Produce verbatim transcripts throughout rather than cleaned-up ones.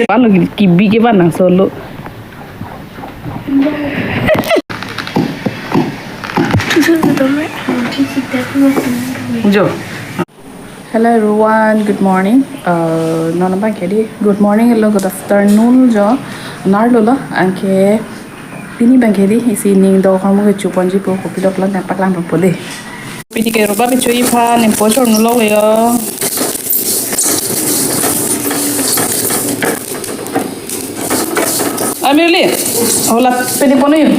Palo kibi ke bang nang solo. Jo. Hello everyone, good morning. Uh, non abang ke di good morning lo, good afternoon jo. Nar lo lo, anke pini abang ke di isi ning do kamu ke choponji po, kopi dok lang paklang po de. Pini ke rubap kecho-i aphan nempo chornu lo yo. Amirli, hola pini pono yo.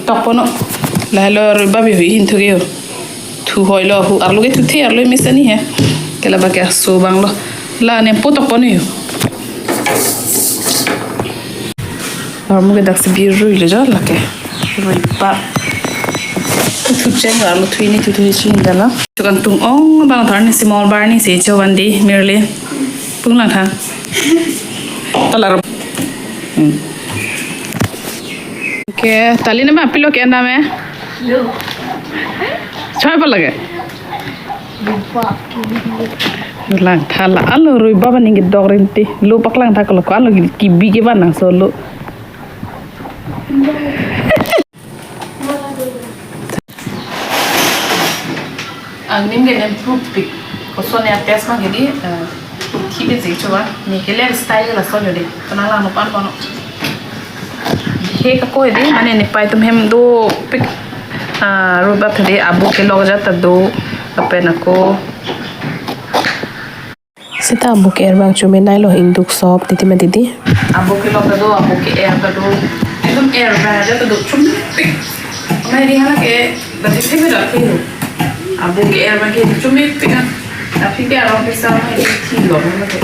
Tok pono. Lahelo rubap yo, hin thu yo. Thu hoi lo, hu arlo ke thuthe, arlo mesen ni he. Ke labang ke aso abang lo. La nempo tok pono yo. Armu ke daksi birui lo jo lake. Rubap. Thu cheng arlo thu ini thu thu chin dala. Chukan tung ong bang thar ni small bar ni se cho wan di merle. Pung lang tha. Talar. Hmm. Oke, tali nama pilo ke nama eh? Choi apa lagi? Lang tha la alo rubap aning kedok rinti. Lo paklang tha kalau alo kibi ke bang nang solo. Angnim ke nempo pik. Koson ya test ma gini, eh, thi biji chuwa. Ni ke ler style lason yo de. Kana la no pan kono. He ka ko de, mane ne pai atum hem dopik. Ah, rubap thade abu kelok ajat ta do. Lapen ako. Seta abu ke-er abang chume nai lo, ingduk sop titi ma titi. Abu kelok ta do, abu ke-er ta do. Ekdom er abang ajat ta do, chumpik. Amai di hala ke, bati thik da thik. Abu ke-er abang ke chumpik kan. Tapi ke arong ke sama ini thik lo, mana ke.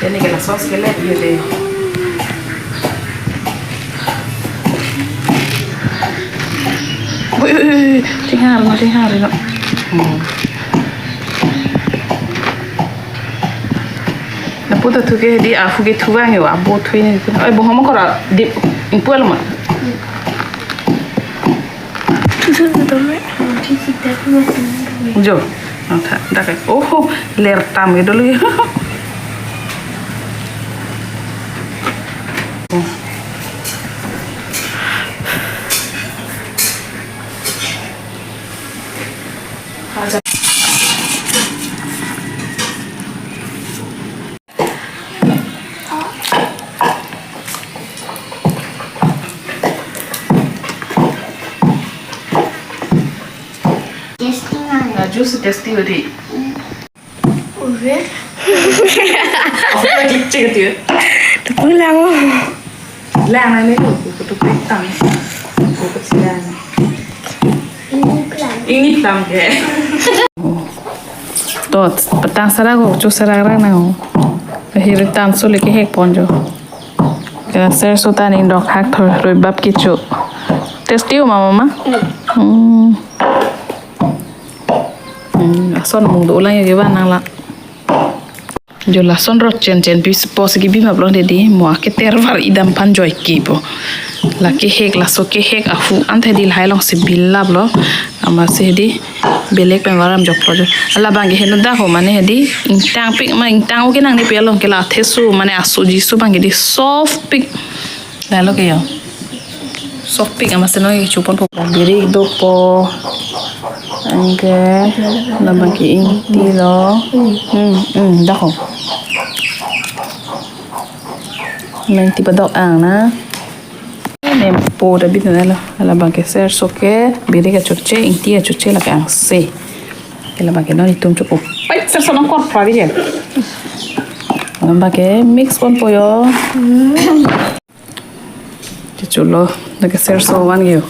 Ini ke la sauce ke le, ye de. Ui, ui, ui, ui. Tinghar lo, tinghar lo. Hmm. Lapu ta thu ke di ahu ke thu vang yo, abu thu ini. Oi, bo hom kora di impu lo ma. Jo. Ang tha, dak ke. Oh, ler tam ke dulu ya. Tasty na. Na juice tasty odi. Ure. Apa cek cek tu? Tepung lang. Lang na ni tu, tu tu tang. Tu tu silang. Ini pelang. Ini pelang ke. Tot, petang sarag ko, chu sarag rang nang. Hiri tan suli kehek pon jo. Kena ser sutan indok hak thor rubap kecho. Tasty ma mama? Hmm. Hmm, ason mung do ulang yo ke bang nang la. Jo lason rot chen chen pis pos ke bima blong dedi mo ake tervar idam pan joi ke po. La kehek, laso kehek ahu ante di lahai along si bilap lo. Amatsi di belek pen varam jok lo jo. Ala bang ke henu dak ho mane hedi ingtang pik ma ingtang oke nang ni pi along ke la thesu mane aso jisu bang ke di soft pik. Lalo ke yo. Soft pik amatsi no ke chupon po. Birik do po. Anke labang ke ingti lo. Hmm, hmm, dak ho. Ingti padok ang na. Nempo ta bit na lo. Labang ke ser so ke, birik achoche, ingti achoche lake angse. Ke labang ke non itum chuko. Pai, ser so nang kor pra bit ya. Labang ke mix pon po yo. Chulo, dak ke ser so van yo.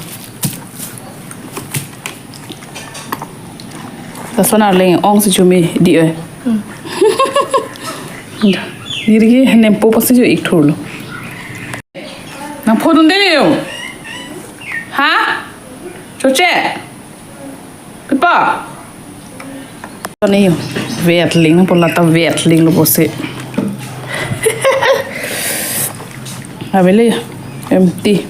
Lason arleng ong si chumi di oi. Hmm. Diri ke nempo pasi jo ik thurlo. Nang phodun de yo. Ha? Choche. Pipa. Ni yo. Vetling, pola ta vetling lo bose. Avele empty.